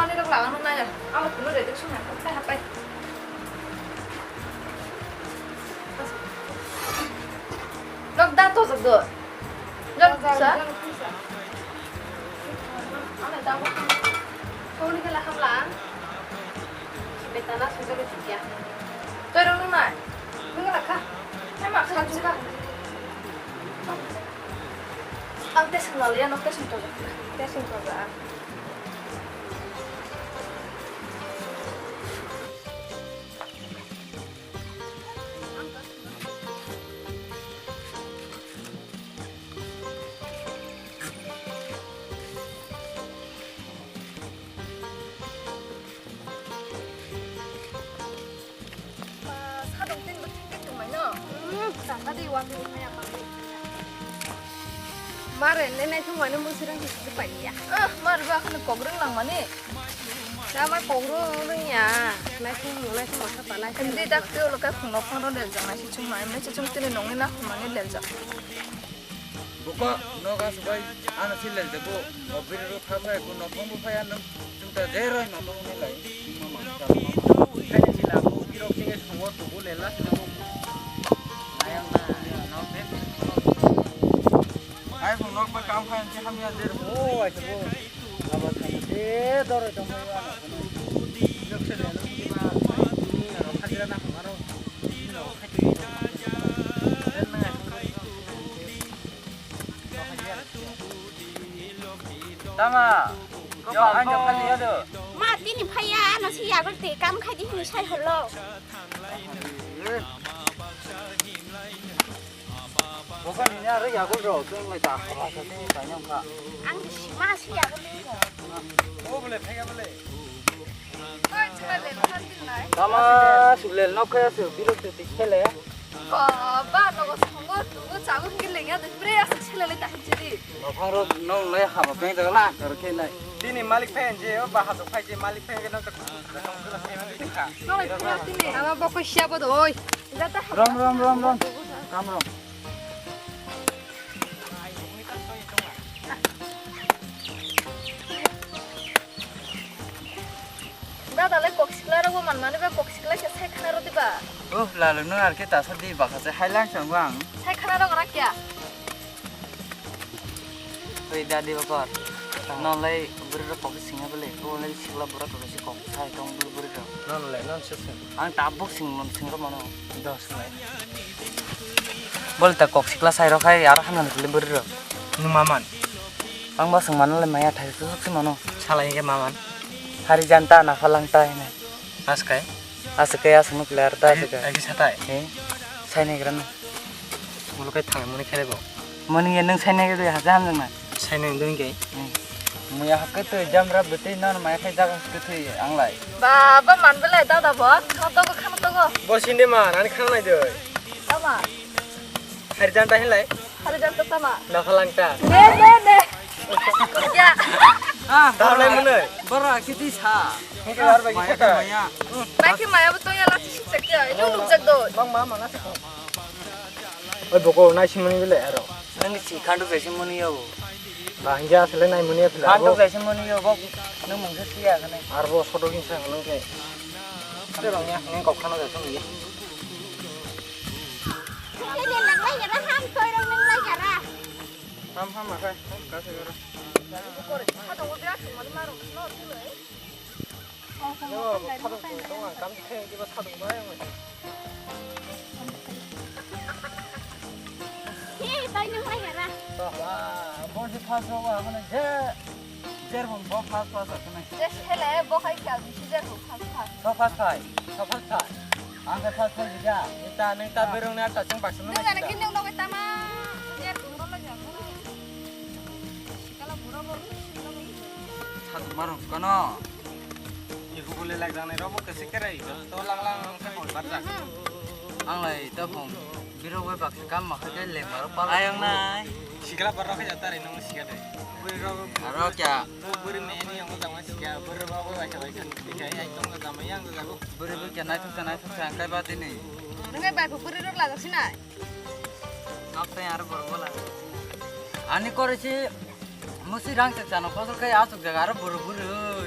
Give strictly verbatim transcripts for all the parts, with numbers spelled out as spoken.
Rok lama no naya. Amo kuno ready sung ha. Hapai hapai. Nok da to jok do. Nok sa. Amo da mo. Kau ni kala hamla. Betana sujak sikya. Toi rok nung nai. Nung rakha. Hai ma kha juga. Ang tesung naliya nok tesung to. Tesung to. Sadong tin bwthwng tin tongmai no. Hmm, tata di wan di maya pang di. Mare le nai thung mani musirang di sidi pai ya. Ah, mar ba khana kograng lang mani. Sama kograng rung ya. Nai thung nai thung masa panai. Hindi dak tu lo ka khung nok phang ro del jang nai si chung mai, mai si chung tini nong ni na khung mani del jang. Buka, noga subai, ano si lel jago, o biri ro tha phai, ko nokong bo phai, ano chungta je roi nokong ni lai, mama, mama. Khaini sila, ko kirok singe sungo tubu lela sila ko. Ayang na, nok de. Ai, ko nok ba kam khai, si hamya je, o, ai, ko. Aba khai, je, doroi tong phai, ano. Nok se lelo, ni ma, ni aro, khajira na, maro. Tama, yo, ano phali ya do. Ma, tini phaiya, ano si yago te kam khai di hini sai holo. Bukan ini ada yago do, tu mai ta. Ang si ma si yago ni. O bole phaiya bole. Tama sulel nok khe asuk birok tu tik khele. Ba nogo songo tugo chago hingke lengya de pre asuk selele ta hingse di. Nophang rok nong lai haba peng jaga la kar khe lai. Tini malik phen je o ba hato phai je malik phen ke nong ta. Nong lai phai tini. Ama boko siya bodo oi. Rom rom rom rom. Rom rom. Dada le kok sikla rogo manmani ba kok sikla khe sai khana rw diba? Oh, lalu nung ar khe tasa di baka se hai lang chang bang. Sai khana rw ora kya? Oi dadi bakar. Non lai bwrwi rok kok singa bele. Ko lai sikla bura to si kok sai tong bwrwi rok. Non lai non se sing. Ang tabuk sing mon sing ro mano. Dos lai. Bol ta kok sikla sai rok hai aro hamna le bwrwi rok. Nung maman. Ang ba sung mano le maya thai su su mano. Sala hingke maman. Hari janta na phalang ta hina. Askai. Askai asung player ta askai. Agi satai. He. Sai ne gran. Mulo kai thang muni khele bo. Muni ye nung sai ne ge ha jam jang na. Sai ne dun ge. Muya hakke to jam ra bete non maya khai jaga ke the ang lai. Ba ba man belai dada bo. Khana to go khana to go. Bo sinde ma nani khana nai de. Ama. Hari janta hinlai. Hari janta sama. Naphalangta. Ne ne ne. Ya. Ah, Dam lai mwnwi. Bara kiti sa. Hingke ar bai maya kisa. Maya. Naki maya bo toya lasi sik jak ya. Ino nuk jak do. Bang ma mana. Oi boko nai simani bile aro. Nang si khandu jai simani yo. Ba hingke asle nai muni ya phila. Khandu jai simani yo bo. Nang mungsa siya kane. Ar bo sodo kin sa nang ke. Ate bang ya nang kok khana jai simani ya. Ham ham akhai, ham kasa gara. Yo, sadung tong tong ang kam khe diba sadung bai ang. He, tai nang lai gara. Ba, bo si phas ro ba, mane je. Jer hum bo phas phas asne. Jes hele bo khai kya bisi jer hum phas phas. So phas khai, so phas khai. Ang khe phas phas ja. Ita nung ta berung na ta sung baksa nung. Nung ana kini nung nogai tama. Jer hum ro lo jang. Sikala buro bo. Satu marung kono. Ni hukule lak jang nai ro bo kesi kerai. To lang lang ang khe hoi bar ja. Ang lai ta hum. Biro bai baksa kam ma khai le maro pala. Ayang nai. Sikla barok khe jata ri nung sikha de. Buri rok. Aro kya? Buri me ni ang jama sikha. Buri rok bai bai bai. Sikha ai tong jama yang jago. Buri buri kya nai thok nai thok ang kai ba tini. Nung ai bai buri rok la sinai. Nok tai aro bor bola. Ani kore si musi rang chak chano kosol kai asuk jaga aro buru buru.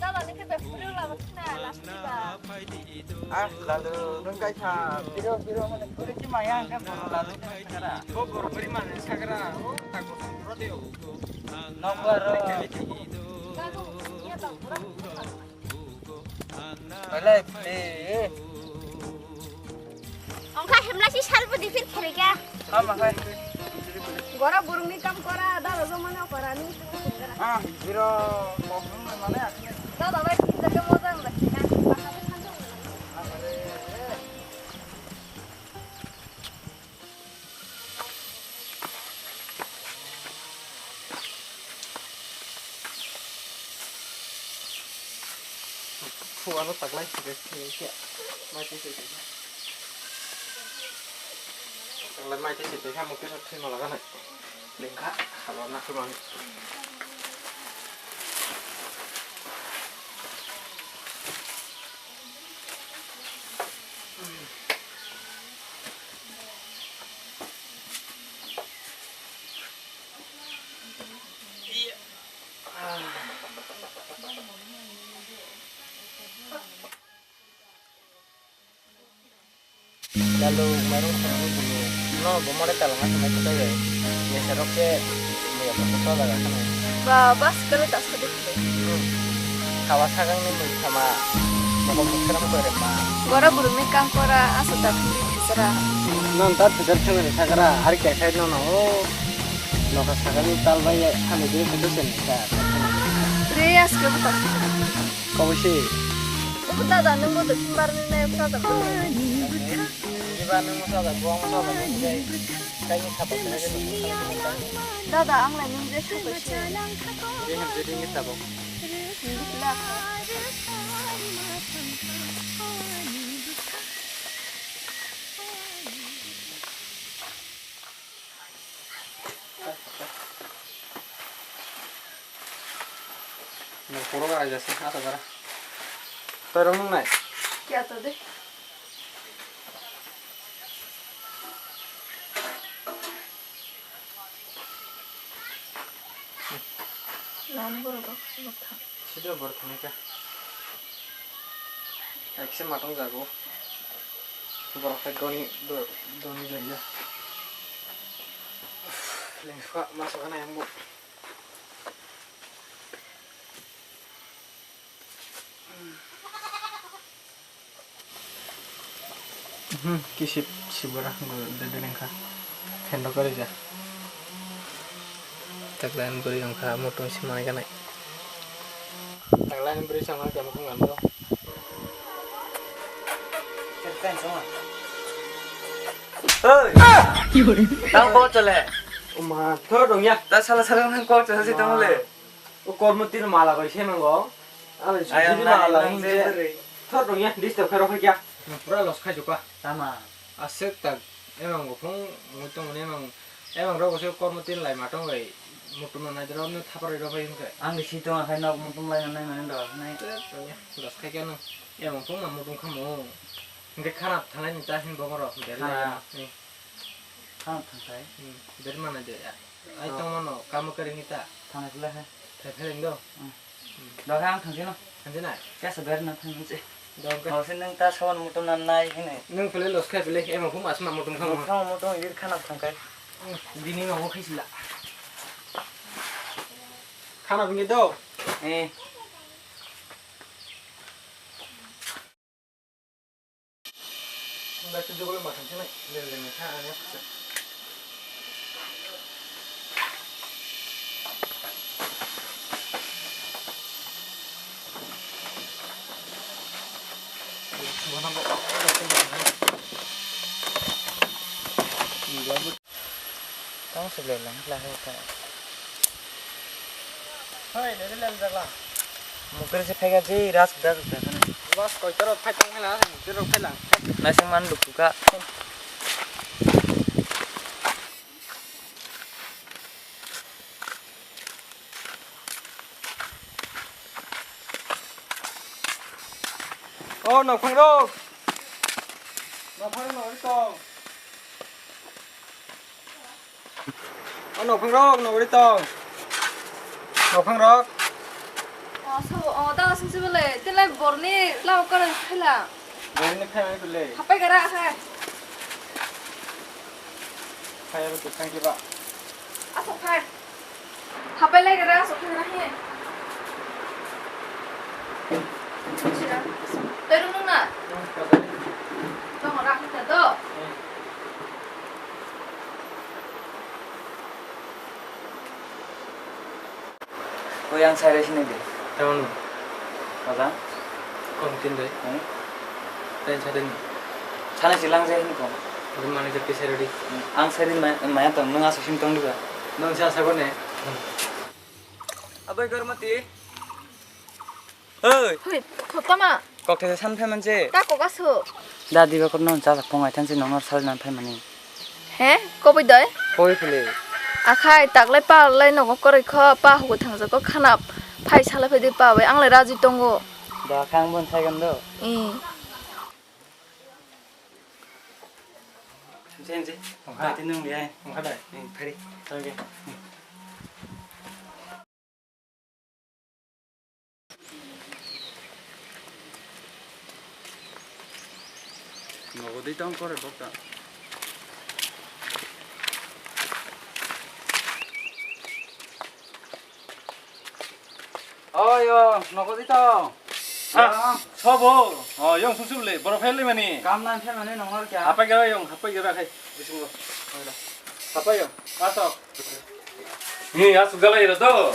Dada, nini khe bebak kwrwng lama khna last ni ba. Ah, lalu nung kai kha, biro, biro, hone kwrwng ki maya hwnkhe boro lalu nung kai kha ra. Bo boro bwrwi mani sakra, o tak bo song boro de o. Nokbar ro. Lalu, ya bang, boro. Belai, eh, eh. Ongkha hemla si salbo di phir khere kya? Ama khai. Gora burung ni kam kora, da rojo mano kora ni. Ah, biro, mokong mane akne. Da da bai, kita ke moja nggak sih kan? Pasal kan tuh. Are, eh. Phuano taklai sibes khe mai twi sibes. Taklai mai twi sibes khe mukti sa thwi malaga nai. Lengkha halor na thumani. Lalu, mairung songwi tini. No, bo more talanga songwi tongthai bai. Yesa rok khe, muya khe kotor jaga kheno. Ba, bas kalo das kado kile. Hmm. Hawa sagang ni mui thama, mokol mukseram kore ma. Gora burung ni kangkora, aso da phuri bisra. Non ta thujar khana sakra, har khe sai no no. Noka sagang ni tal bai, hami de khe sen ka. Re, as khe bo ta. Koboi se. Obo dada, nwng bo dophin barni nai, obo dada bo. Diba nwng mosa da, bo mosa da, bo jai. Kaini khapa kene kene. Dada, ang lai nwng je sapai se. Je hem je ding tabok. Nwng bwkla kha. Nokphoro ga aja se, asa gara. Toirok nung nai? Kya to de? Nani borok rok, borok thang. Sida borok thangwi kha. Kaisa matwng jago. Borok hai goni do-, doni jaiya. Lengkha ma sakha nai ang bo. Hmm, kisip sibora, dede lengkha. Thendo kari ja. Taklan bwrwi wngkha, mutung si manai kanai. Taklan bwrwi sama kamu kung ando. Oi! Tang kok chale. Uma, thor dong ya. Ta sala sala nang kok chale si tang le. O kormo tin mala bai se mango. Ani jodi mala hinje. Thor dong ya, disturb khairo phai kya. Pura los khai juka. Tama. Aswk tak, emang buphung muitu mani emang, emang rok se kormo tin lai matong bai muitu manai rok no thapar rok bai hwnkhe. Ang si tong akhai nok muitu lai nai mani rok nai. Los khai kya no, emang phung ma muitu khamo. Hwnkhe kharap thalai ni ta hin bokoro, bel lai. Khana thangkhai. Hmm, berma na de ya. Ai tongmano kamo kari hita. Thangkhai pula he. Thai pheleng do. Hmm. Doga ang thangkhai no. Thangkhai na. Kesa berna thangkhai se. Doga. Mausi nang ta sawan mutum nam nai hene. Nang pele los khai pele ema hum asma mutum khamo. Khamo mutum ir khana thangkhai. Hmm, bini no khai sila. Khana bini do. Eh. Bai tu jogol ma thang sinai, le le ni kha ani pisa. Tang se le lang la he ta. Hoi, le le lang la. Mukir se phega je ras da da kana. Bas koi taro phai tang la, mukir rok phai lang. Naising man lukhu ka. O nokphang rok. Nokphang rok nokri tong. O nokphang rok nokri tong. Nokphang rok. O sabo, o da sung sibole. Tilai borni lao kare khaila. Borni khai mai bole. Hapai gara khai. Khai aro tu khai ba. Asok khai. Hapai lai gara asok khai gara he. Sira. Tero nung na. Tong ra kita do. Koi ang sai resi nai de. Tamo no. Kaza? Kong tin doi. Hmm? Tain sa deni. Sana silang jai hin kong. Rum mani jati sai rodi. Hmm, ang sai din maya tong, nung asu sim tong diba. Nung sa sa bone. Abai Gormati. Oi. Hoi, thotama. Kok thesa san phai manse. Ta kok asu. Da diba kok non cha phongai thanse nong nor sal nan phai mani. He, koboi doi? Koboi phile. Akhai taklai palai nogo koroi kho pa hugo thangjago khana phai salai phai di pa bai ang lai raji tongo. Da khang bon sai gam do. I. Sen se. Ongkha. Ati nung ya. Ongkha dai. Phari. Thank you. Nogo di tong kore bokta. Oi, yo, nogo di tong. Ah, sobo. Oh, yong sung sung le, boro phai le mani. Kam nan phai mani nongor kya? Hapai gara yong, hapai gara khai. Bisingo. Hapai yong. Asok. Ni asuk galai ra to.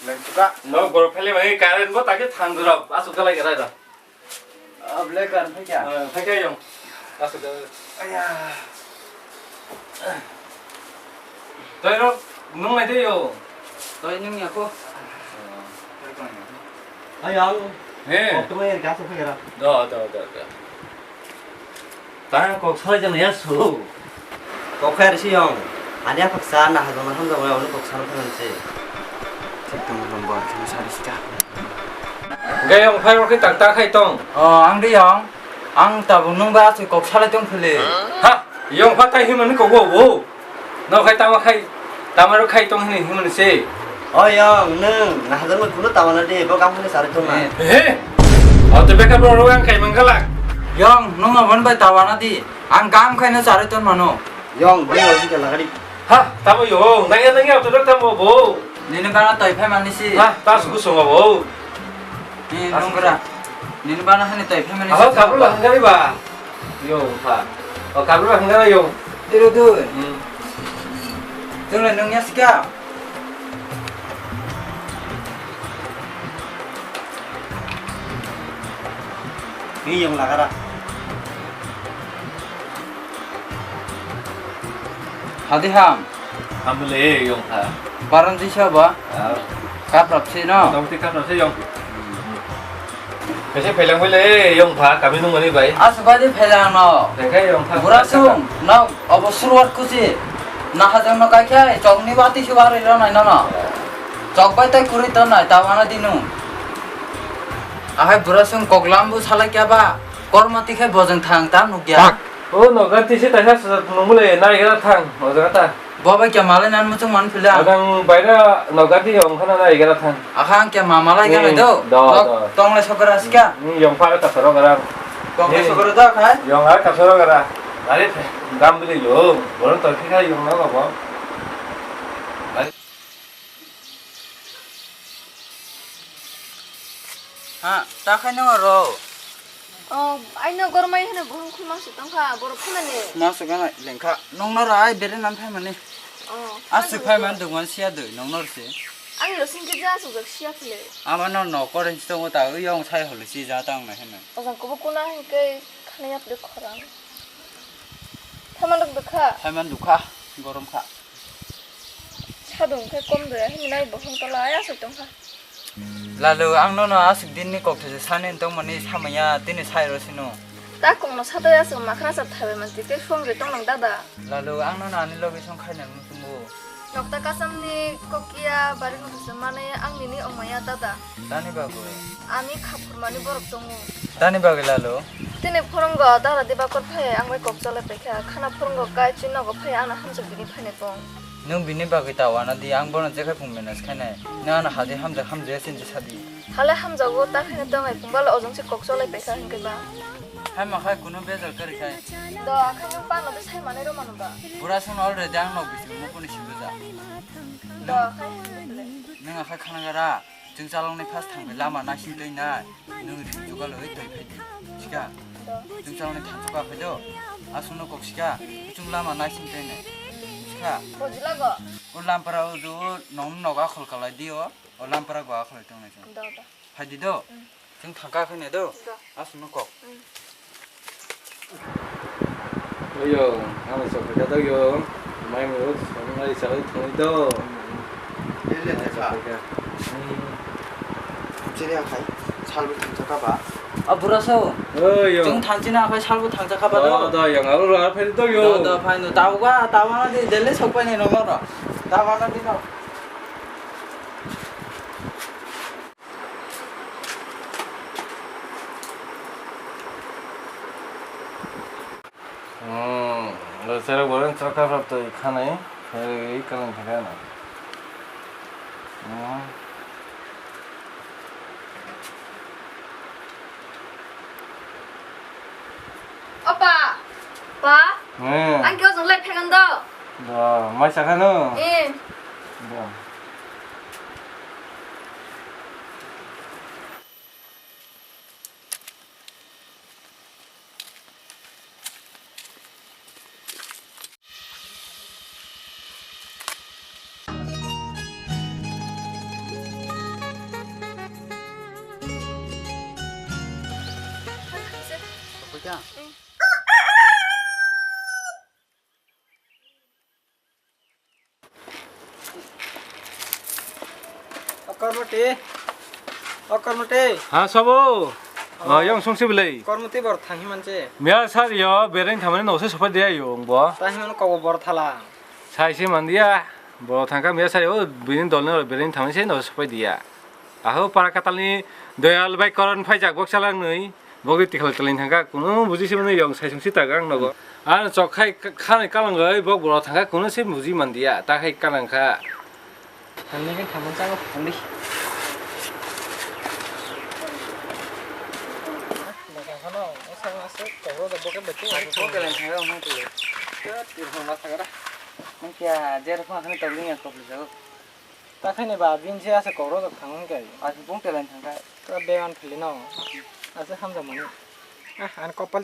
Lengsuka. No, boro phele bai current bo take thang dura. Asuk galai galai ra. Able current phai kya? Phai kya yong. Asuk galai. Aya. Toi ro, nung nai de yo. Toi nung ya ko. Ayang. He. Kok tungwi gas phai ra. Do, do, do, do. Tang kok salai jang ya su. Kok khai risi yong. Ani aphak sa na hajong na hamjong ya ulu kok salai thang se. Thik tong number thang sa risi ka. Gayong phai rok tak tak khai tong. O ang de yong. Ang tabuk nung ba asui kok salai tong phili. Ha, yong pha tai himani kok wo wo. No khai tama khai, tama ro khai tong hini himani se. O yong, nung, na hajar mo kuno tawana de, bo kam hini sari tong na. He, o to bekar bro ro ang khai mangala. Yong, nung abon bai tawana di. Ang kam khai no sari tong mano. Yong, bo yong si kala gari. Ha, tamo yo, nang ya nang ya to tamo bo. Nini bana toi phai mani si. Ha, ta su sung bo. Ni nungra. Nini bana hani toi phai mani. Aho kabru la hangari ba. Yo, ha. O kabru la hangara yo. Tiru dun. Hmm. Tung le nung ya sika. Ni yong lagara. Hadi ham. Hamle yong ha. Baran di sabo. Ah. Kaprap si no. Tong ti kaprap si yong. Kaisa phelang bole yong pha kami nung mani bai. Asubadi phelang no. Dekhai yong pha. Burasung no obo surwat kusi. Nahajang no kaikhai chokni bati si wari lo nai no no. Chok bai tai kuri ton nai tawana dinu. Ahai burasung koklam bu salai kya ba. Korma tikhai bojong thang ta nukya. O nogati se taisa sasa nungmule nai gara thang, o jaga ta. Bo bai kya malai nan muchung man phila. Adang baira nogati ong khana nai gara thang. Akha ang kya ma malai gana. Ni, do. Do, Nok do. Tong le sokora sika. Ni yong phara kasaro gara. Tong le sokora da khai. Yong ar kasaro gara. Are dam bili lo. Boron to phika yong na bo. Ha, ta khai no ro. O, aino gormai hino buhung khulma se tongkha, borok khulani. Ma se gana lengkha. Nong noro ai bere nan phai mani. O, aswk phai man dungwan sia doi, nong nor se. Ani lo singke ja aswk jak sia phile. Ama no no koren si tongo ta, ui yong sai holo si ja tang na hino. Ojang kubu kuna hingke khana yak de khorang. Thaman rok dukha. Thaman dukha, gorom kha. Sadung khe kom doya hini nai bohong tola ai aswk tongkha. Lalu, ang nono aswk din ni kok these sani tongmani samaya tini sai ro sino. Ta kok no sato aswk makhra sa thabe manti ke song je tong nang dada. Lalu, ang nono ani logi song khai nang nung tungo. Nokta kasam ni kok ya bari no these mane ang nini ongmaya dada. Tani bagwi. Ani khaphurmani borok tongo. Tani bagwi lalo? Tini phwrwngo dara diba kor phai ang bai kok cholai paikha. Khana phwrwngo kai chini nogo phai ano hamjak bini phainai tong. Nwng bini bagwi ta wana di, ang bono jekhai phung manage khainai. Nwng ano hadi hamjak hamjaya chini sadi. Hale hamjago ta khaina tong ai phung balo ojong se kok cholai paikha hingke ba. Hai ma khai kuno bejal kari khai. Do akhai nwng pano de sai manai romano ba. Pura sun already ang nok bising mukuni sibuja. Do akhai. Nwng akhai khana gara. Chwng chaloknai first thangbai lama naising twi nai, nwng ring chuka loi twi phai di. Sika. Chwng chaloknai thansa ka phai do. Aswkno kok sika. Chwng lama naising twi nai. Sika. Bojilago. O lampara o jo nong nogo akhol kalai di o. O lampara go akhol tong nai chwng. Do, do. Phai di do. Mm. Chwng thangka khe ne do. Do. Aswkno kok. Mm. Oyo, ano sok kha tagyo. Mai mo sok nai sa thangwi do. Ele te kha. Sok kha. Hmm. Chiri akhai, salbo thangcha kha ba. A bura so. Oyo. Chwng thangchi na akhai salbo thangcha kha ba do. Do, do, yang aro ra phai tagyo. Do, do, phai no. Tabo ga, tabo na di, dele sok pai ne no no. Tabo na di no. Hmm, lo cherok borok chokha praptwi khanai, khe kalang thangkha na. Hmm. Opa! Pa? Hmm. Ang khe ojong lai phaikha do. Do, mai sakha no? Eh. Do. O Kormoti. O Kormoti. Ha, sabo. Oh, yang sungsi belai. Kormoti bor thanghi manse. Miya sar yo, bereng thamani no se sopai dia yo, bo. Tahi man ko bor thala. Sai se man dia. Bo thangka miya sar yo, bini dol no bereng thamani se no sopai dia. Aho para katalni doyal bai koron phai jak bok chalang nui. Bokni tikhal tikhal thangkha, kunu buji se mani yong sai sung si taga ang nogo. Ano chok khai khanai kalang oi bok boro thangkha, kunu se buji mandiya, ta khai kalang kha. Thangni khe thamon chang thangni. Bokhe bai thangkha. Mungkya jer phone khani tawlingya kok jago. Ta khaini ba bini se asa kok rojak thang hwn kai. Asa bung telai thang kai. Ta bewan philino. Asa hamjak mani. Ah, ani kopal.